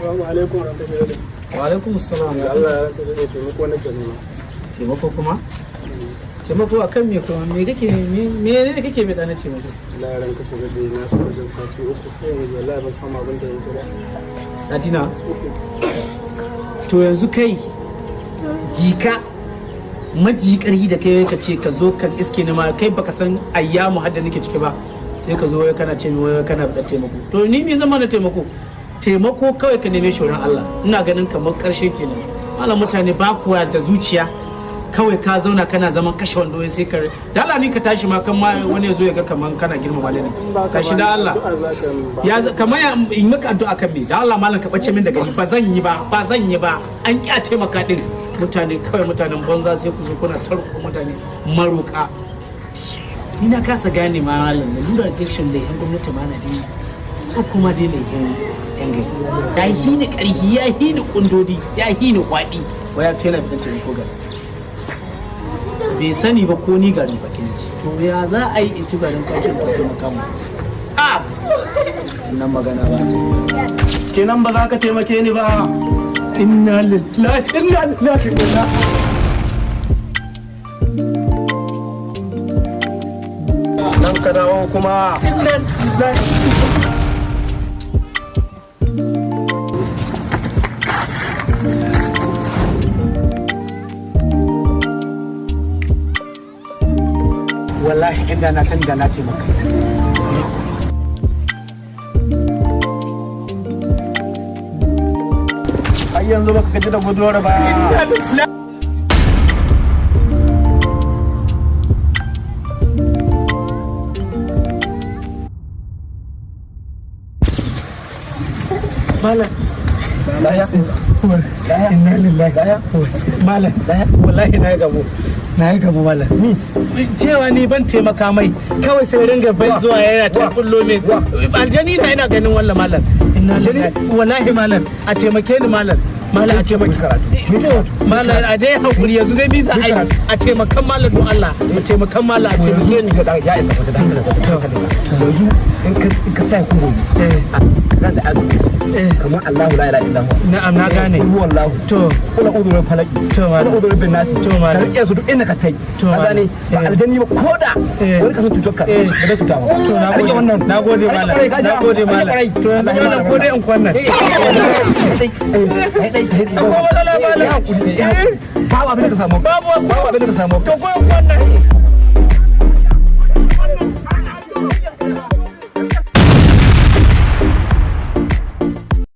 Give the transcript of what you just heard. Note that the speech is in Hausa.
Assalamu alaikum warahmatullahi. Wa alaikum assalam. Da Allah ya ranka daɗe, taimako nake nema. Taimako kuma? Taimako akan me kuma? Me kake me ne kake bi ɗanin taimako? Allah ya ranka shi daɗe, na so wajen sati 3 kai yanzu wallahi ban samu abin da yanzu ba. Sati na? 3. To yanzu kai jika maji da kai ka ce ka zo ka iske ni ma, kai baka san ayyamu hadda nake ciki ba, sai ka zo wai kana ce min wai kana da taimako. To ni me zama na taimako? Taimako kawai ka neme shi wurin Allah. Ina ganin kamar karshe kenan. Malam, mutane ba kuwa da zuciya, kawai ka zauna kana zaman kashe wando sai ka da Allah ni ka tashi ma kan ma wani ya zo ya ga kaman kana girmama ni. In ba ka Tashi da bani Allah. addu'a za ka min ba. Ya kamar ya in maka addu'a kan me? Da Allah malam, ka bace min daga shi. Ba zan yi ba, ba zan yi ba. An ƙi a taimaka din. Mutane kawai mutanen banza, sai ku zo kuna tarko mutane maroka. Ni na kasa gane ma malam, na lura addiction da yan gwamnati ma na dai ko kuma dai ne yan gari. Ya yi ni ƙarfi, ya yi ni kundodi, ya yi ni kwaɗi, waya to yana fitan taimako gari. Bai sani ba ko ni garin kwakin ci. To ya za a yi in ci garin kwakin ko taimaka mu? A wannan magana ba ta. Kenan ba za ka taimake ni ba? Inna lillahi, inna lillahi wa inna. Nan ka dawo kuma. Inna lillahi. Wallahi inda na san da na taimaka. Har yanzu baka gaji da guduwar ba? Malam. Inna lillahi. Malam, wallahi na yi gamo. Na yi gamo, malam. Ni cewa ni ban taimaka mai, kawai sai ringa ban zuwa yana ta kullo min. Aljani na ina ganin wallah malam. Inna lillahi. Wallahi malam, a taimake ni malam. Malam, a taimake to malam, a dai hakuri yanzu dai bisa ai a taimakan malam, don Allah a taimakan malam, a taimake ni. Ya isa kwata da hankali yanzu. In ka taya kun gobe ran da azumi kamar Allahu la ilaha illa huwa. Na'am, na gane. Huwa Allahu. To. Kula udu falaki. To, malam. Kula udu bin nasi. To, malam. Ka rike su duk inda ka tai. To, ka malam. gane ba? Aljani ba koda wani ka so cutar ka ba zai cuta ba. To, na Ka rike gode. wannan. Na gode Ka rike malam. kwarai, ka ji Na ba? gode Ka rike malam. kwarai. To yanzu malam, ko dai in kwannan. Akwai matsala, malam. Babu abin da ka samu. Babu. Babu abin da ka samu. To ko in kwannan.